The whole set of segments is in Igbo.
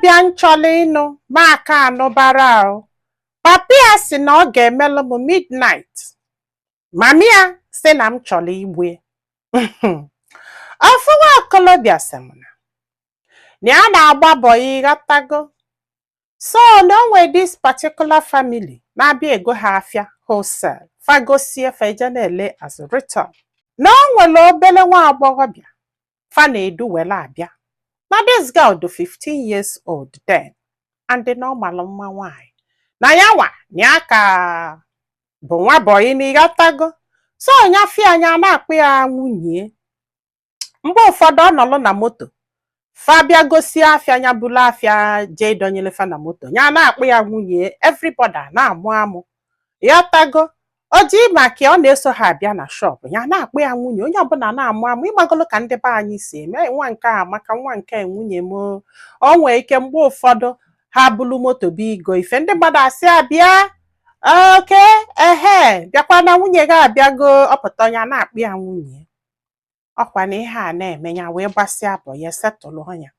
Okolobịa m chọrọ ịnụ ma aka anụbara o. Papi ya sị na ọ ga-emelụ m midnight. Mami ya sị na m chọrọ igbu ya. Ofu nwa okolobịa sị m na ya na-agba bọyị, ghọtago? So na o nwee this particular family na-abịa ego ha afịa wholesale, fagosie, fa eje na-ele as return. Na o nwere obere nwa agbọghọbịa fa na-edu were abịa, na this girl dị 15 years old then, and na ọ mara mma nwaanyị, na ya nwa na ya ka bụ nwa bọyị na, ịghọtago? So nyafe anya na-akpụ ya nwunye. Mgbe ụfọdụ ọ nọrọ na moto, fa bịa gosi afịa, ya bulu afịa jee dọnyere fa na moto, ya na-akpụ ya nwunye. Everybody a na-amụ amụ, ịghọtago? O ji maka ọ na-eso ha abịa na shop, ya na-akpụ ya nwunye, onye ọbụla na-amụ amụ. Ịgbagolo ka ndị be anyị si eme, nwa nke a maka nwa nke nwunye m. O nwee ike mgbe ụfọdụ ha bulu moto bụ igo ife, ndị mmadụ asị abịa oke ehe, bịakwa na nwunye gị abịago. Ọpụta, ya na-akpụ ya nwunye. Ọkwa na ihe a na-eme, ya wee gbasịa bọ ya, setụlụ ya,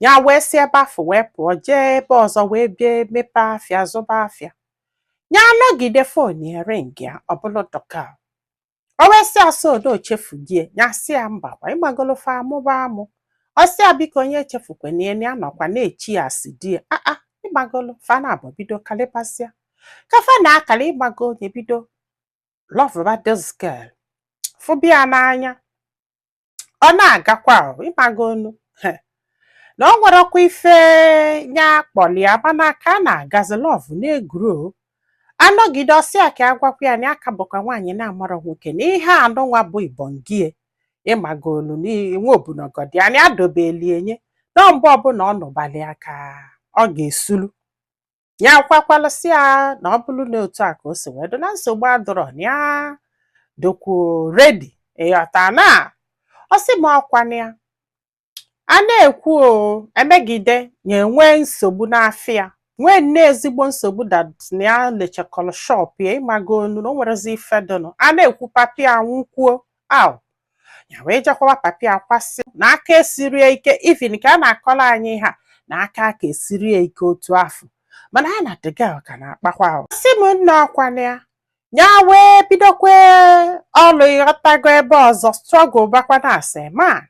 ya wee si ebe afọ wee pụọ jee ebe ọzọ, wee bịa mepee afịa, zụba afịa. Ya anọgide, phone ya ring, ya ọ bụlụ dọka. O wee sị asa odo chefugie. Ya sị ya mba kwa, ịgbagolo fa amụba amụ. Ọ sị ya biko, onye echefukwana ya, na ya nọkwa na-echi ya asị di ya. Aa, ịgbagolo fa na abụ bido kalịpasịa ka fa na-akara. Ịgbago onye bido love this girl, fụbịa n'anya, ọ na-agakwa o, ịgbago onu na o nwerekwa ife ya kpọlia, mana ka a na-agazi, love na-eguro. Anọgide, ọsị ya ka agwakwa ya na ya ka bụkwa nwaanyị na-amarọ nwoke, na ihe anụnwa bụ ibongie. Ịmagolu nwa obunogodi ya na ya dobeli enye na mgbe ọbụla ọ nụbalị ya ka ọ ga-esulu ya. Kwakwalụsị ya na ọ bụrụ na otu a ka o si wee dị, na nsogbu adọrọ, na ya dokwuo ready, ịghọta? Na ọ sị ma ọkwana ya a na-ekwu o, emegide ya, enwee nsogbu n'afịa, nwee nne ezigbo nsogbu that na ya lechakọrọ shop ya. Ịmago onu na o nwerezi ife dịnụ a na-ekwu, papi anwụkwuo aw, ya wee jekwawa papi akwasị na aka esirie ike. Even ka a na-akọrọ anyị ha na aka aka esirie ike otu afọ, mana ha na the girl ka na-akpakwa ahụ. Sị m nne, ọkwana ya, ya wee bidokwe ọlụ, ịghọtago? Ebe ọzọ struggle bakwa na asị ma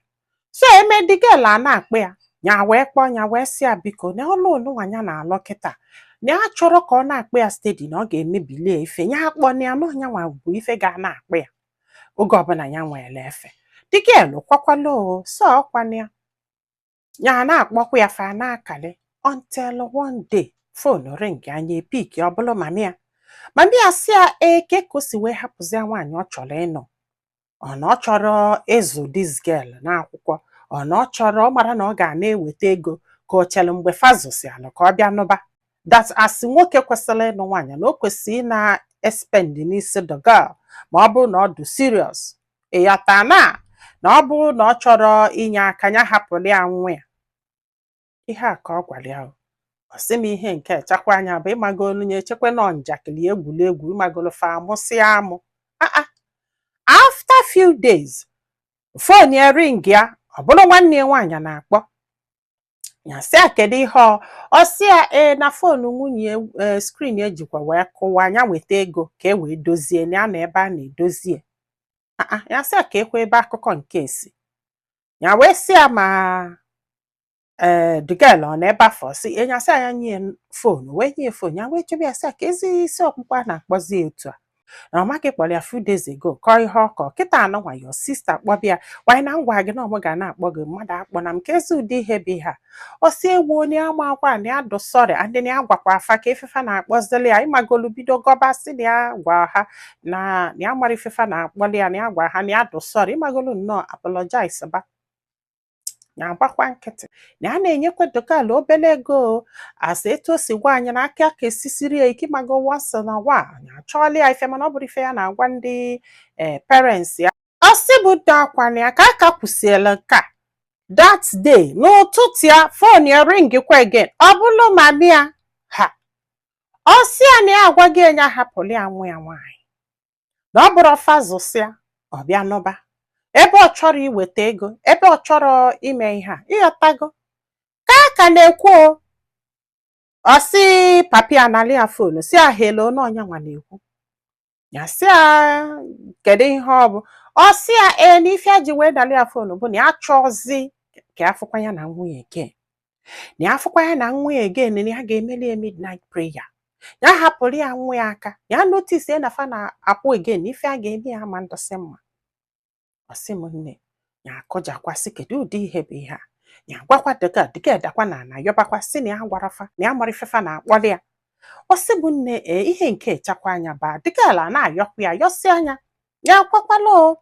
so eme, the girl a na-akpọ ya, ya wee kpọọ ya, wee sị ya biko, na ọlụ onụnwa ya na-alụ kịta, na ya chọrọ ka ọ na-akpọ ya steady, na ọ ga-emebilie ife ya. Akpọ na ya na ọnyanwa bụ ife ga na-akpọ ya oge ọbụla ya nwere efe. The girl kwakwala o, so ọkwana ya, ya na-akpọkwa ya, fa na-akali, until one day phone ring, anya e pick, ọ bụrụ mami ya. Mami ya sị ya eke ka o si wee hapụzi nwaanyị ọ chọrọ ịnụ, ọ na ọ chọrọ ịzụ this girl n'akwụkwọ, ọ na ọ chọrọ ọ mara na ọ ga na-eweta ego, ka o chere mgbe fazụsịalụ ka ọ bịa nụba. That as nwoke kwesịrị ịnụ nwaanyị, na o kwesịrị ị na-espend n'isi the girl, ma ọ bụrụ na ọ dị serious, ịghọta? Na na ọ bụrụ na ọ chọrọ inye aka, ya hapụrụ ya nwa ya. Ihe a ka ọ gwara ya o. Ọ sị m ihe nke echekwa anya bụ ịmagolu ya, echekwa nọ njakịrị, egwuregwu. Ịmagolu fa amụsịa amụ. Ah, after few days, phone ya ring, ya ọ bụrụ nwanne ya nwaanyị na-akpọ ya. Sị ya kedu ihe ọ. Ọ sị ya ee, na phone nwunye ee, screen ejikwa wee kụwa, ya weta ego ka e wee dozie, na ya nọ ebe a na-edozie. Ah, ya sị ya ka ekwe ebe akụkọ nke esi. Ya wee sị ya ma ee, the girl ọ nọ ebe afọ sị ya, sị ya nye phone, wee nye phone. Ya wee chebe ya, sị ya ka ezi isi ọkpụkpọ a na-akpọzi ya etu a, na ọ maghị kpọrọ ya few days ago, kọọ ihe ọkọ kịta anụnwa. Your sister kpọbịa wanyị na ngwa gị na ọmụ ga na-akpọ gị, mmadụ akpọ na m, ka ezi ụdị ihe bụ ihe a. Ọ sị ewu onye ama akwa na ya dụ sorry, and na ya gwakwa afa ka ifefa na-akpọzili ya. Ịmagolu bido gọba, sị na ya gwa ha na ya mara ifefa na-akpọli ya, na ya gwa ha na ya dụ sorry. Ịmagolu nnọọ apologize ba, ya agbakwa nkịtị, na a na-enyekwa dogala obele ego asa etu o si gwa anyị na aka ka esisiri ya ike. Ịmago, once na while ya achọọla ya ife, mana ọ bụrụ ife ya na-agwa ndị ee parents ya. Ọ sị bụ dị akwa ya ka aka kwụsịrị nke a. That day n'ụtụtụ ya, phone ya ring kwa again, ọ bụrụ mami ya ha. Ọ sị ya na ya agwa gị enye ahapụrụ ya nwa ya nwaanyị, na ọ bụrụ fazụsịa ọ bịa nụba, ebe ọ chọrọ iweta ego, ebe ọ chọrọ ime ihe a, ịghọtago? Ka a ka na-ekwu o. Ọ sị papi analị ya phone, si ya, "Hello," na ọnya nwa na-ekwu. Ya sị ya, "Kedu ihe ọ bụ?" Ọ sị ya, ee, na ife a ji wee nalị ya phone bụ na ya chọzi ka ya fụkwa ya na nwunye again, na ya fụkwa ya na nwa ya again, na ya ga-emeli ya midnight prayer. Ya hapụrụ ya nwa ya aka, ya notice na fa na-akwụ again, na ife a ga-eme ya ama ndọsị mma. Ọ sị m nne, ya akụjakwa, sị kedu ụdị ihe bụ ihe a? Ya gwakwa dịka dịka edakwa na ana yọbakwa, sị na ya gwara fa na ya mara ifefa na-akpọli ya. Ọ sị bụ nne, ee, ihe nke echakwa anya baa dịka ala na-ayọkwa ya yọsị anya, ya akwakwala o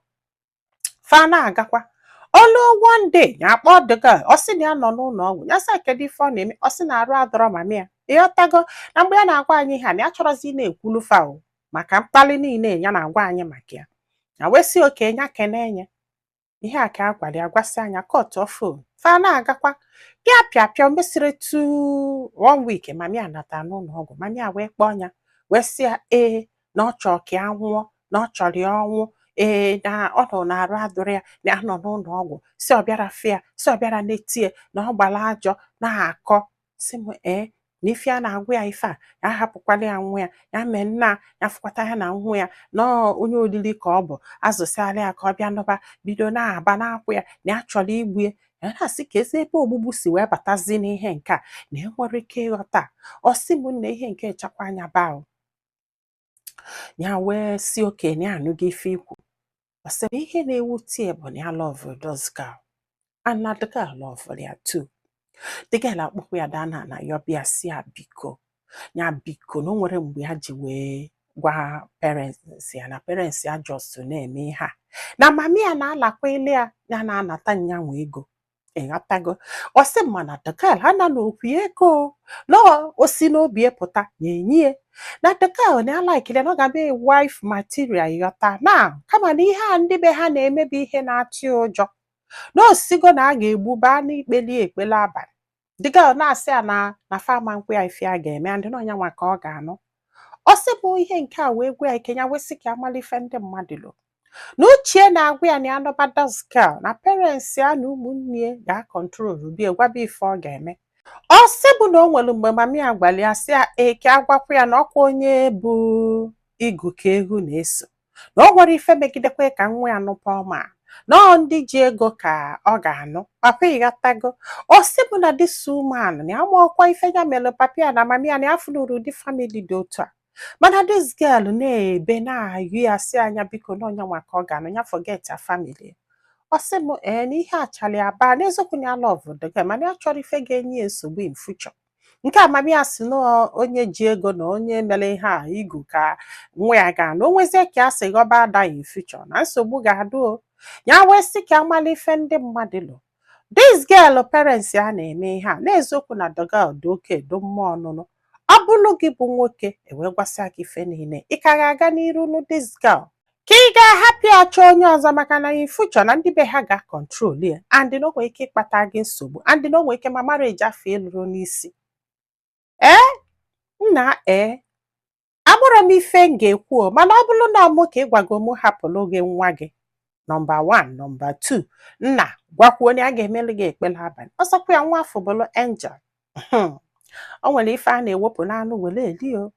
fa na-agakwa olu. One day ya akpọ dịka, ọ sị na ya nọ n'ụlọ ọgwụ. Ya sị kedu ife ọ na-eme? Ọ sị na arụ adọrọ mami ya. Ịghọtago na mgbe ya na-agwa anyị ihe a, na ya chọrọzi ị na-ekwulu fa o maka mkpali niile ya na-agwa anyị maka ya. Ya wee sị oke ya kene nye ihe a ka a gwara ya, gwasị anya kọtụọ phone fa na-agakwa pịa pịa pịa. O mesịrị tu one week, mami a nata n'ụlọ ọgwụ. Mami a wee kpọọ ya, wee sị ya ee, na ọ chọrọ ka ya nwụọ, na ọ chọrọ ya ọnwụ, ee, na ọ nọ na-arụ adụrụ ya, na ya nọ n'ụlọ ọgwụ, si ọ bịara fịa, si ọ bịara netie na ọ gbara ajọ na-akọ. Si m ee, na ife a na-agwa ya, ife a ya ahapụkwala ya nwa ya, ya mee nna ya fụkwata ya na nwa ya na onye olili ka ọ bụ azụsịala ya ka ọ bịa nụba, bido na-aba na-akwụ ya na ya chọrọ igbu ya. Ya na-asị ka ezi ebe ogbugbu si wee batazi n'ihe nke a na enwere ike ịghọta. Ọ sị m nna, ihe nke echakwa anya baa o. Ya wee si oke na ya anụgo ife ikwu. Ọ sị na ihe na-ewute ya bụ na ya love this girl and na the girl love ya too. The girl akpọkwa ya daa na na ya ọbịa, si ya biko, ya biko, na o nwere mgbe ya ji wee gwa parents ya, na parents ya just na-eme ihe a, na mami ya na-alakwa ile ya, ya na-anata nyanwa ego. Ịghọtago? Ọ sị mana the girl ha na n'okwu ego na o si n'obi pụta ya enyi na the girl na ya like na ọ ga-abịa wife material. Ịghọta na kama na ihe a ndị be ha na-emebi ihe na-atụ ya ụjọ, na osigo na a ga-egbu baa n'ikpeli ekpele abalị. The girl na-asị ya na fama nkwụ ya ife a ga-eme ndị na ọnya nwa ka ọ ga-anụ. Ọ sị bụ ihe nke a wee gwa ya ike, ya wee sị ka amala ife ndị mmadụ lo na uchie na-agwa ya na ya nọba this girl, na parents ya na ụmụnne ya ga-acontrol bie gwaba ife ọ ga-eme. Ọ sị bụ na o nwere mgbe mami ya gwara ya, sị ya eke agwakwa ya na ọkwa onye bụ igu ka ewu na-eso, na o nwere ife megidekwa ka nwa ya nụpa ọma, nọọ ndị ji ego ka ọ ga-anụ papa. Ịghọtago? Ọ sị bụ na this woman na ya ma ife ya mere papa ya na mami ya na ya fụnụrụ ụdị family dị otu a, mana this girl na-ebe na-ayụ ya, sị anya biko, na ọnya nwa ka ọ ga-anụ, ya forget ya family. Ọ sị m ee, na ihe achali aba n'eziokwu na ya love the girl, mana ya chọrọ ife ga-enye ya nsogbu in future. Nke a mami ya si na onye ji ego na onye mere ihe a igu ka nwa ya ga-anụ, o nwezie ka a sị ghọba ada in future na nsogbu ga-adụ o. Ya wee sị ka amala ife ndị mmadụ lụ this girl, parents ya na-eme ihe a. N'eziokwu na the girl dị oke do mma ọnụnụ. Ọ bụrụ gị bụ nwoke, ewee gwasịa gị ife niile, ị ka ga-aga n'iru nụ this girl, ka ị ga-ahapụ ya chọọ onye ọzọ? Maka na in future na ndị be ha ga-acontrol ya and na o nwere ike ịkpata gị nsogbu and na o nwere ike ma marriage afọ ịlụrụ n'isi. Ee nna, ee, agbụrụ m ife m ga-ekwu o, mana ọ bụrụ na ọmụ ka ị gwago mụ hapụrụ gị nwa gị, number 1, number 2, nna gwakwuo onye a ga-emelu gị ekpere abalị. Ọsọkwa ya nwa afọ bụrụ angel, o nwere ife a na-ewepụ n'anụ were eli o.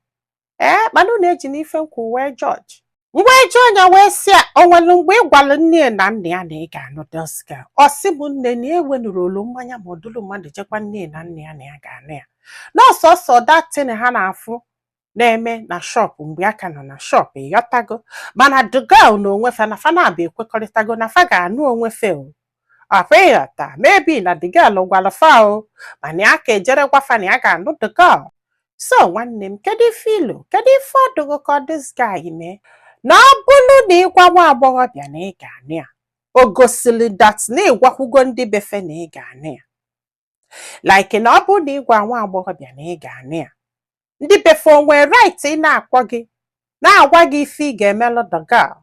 Ee, mana unu eji n'ife nkwu wee judge ngwa eji onye wee sị a, o nwere mgbe ị gwara nne na nna ya na ị ga-anụ this girl? Ọ sị bụ nne na ewenuru olu mmanya ma ọ dụrụ mmadụ jekwa nne na nna ya na ya ga-anụ ya, na ọsọsọ datin ha na-afụ na-eme na shop mgbe aka nọ na shop. Ịghọtago? Mana the girl na onwe fa na fa na-abịa ekwekọrịtago na fa ga-anụ onwe fe o. Akwa ịghọta, maybe na the girl gwara fa o, mana ya ka ejere gwa fa na ya ga-anụ the girl. So nwanne m, kedu ife ilu, kedu ife ọdụgo ka this guy mee? Na ọ bụrụ na ịgwa nwa agbọghọbịa na ị ga-anụ ya, o gosili that na ịgwakwugo ndị befe na ị ga-anụ ya? Like na ọ bụrụ na ịgwa nwa agbọghọbịa na ị ga-anụ ya, ndị befe o nwee right ị na-akpọ gị na-agwa gị ife ị ga-emelụ the girl?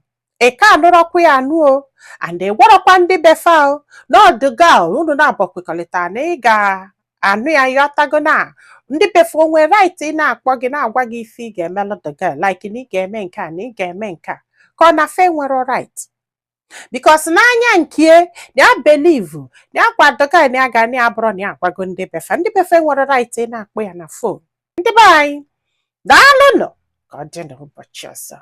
Ị ka anụrọkwa ya anụ o, and ị gwarọkwa ndị befe o na the girl unu na-abọ kwekọrịta na ị ga-anụ ya. Ịghọtago? Na ndị befe o nwee right ị na-akpọ gị na-agwa gị ife ị ga-emelụ the girl, like na ị ga-eme nke a na ị ga-eme nke a, ka ọ na fe nwere right? Because n'anya nke na ya believe na ya gwa the girl na ya ga na ya bụrụ na ya agwago ndị befe, ndị befe nwere right ị na-akpọ ya na phone. Ndị be anyị, daalụnụ. Ka ọ dị n'ụbọchị ọzọ.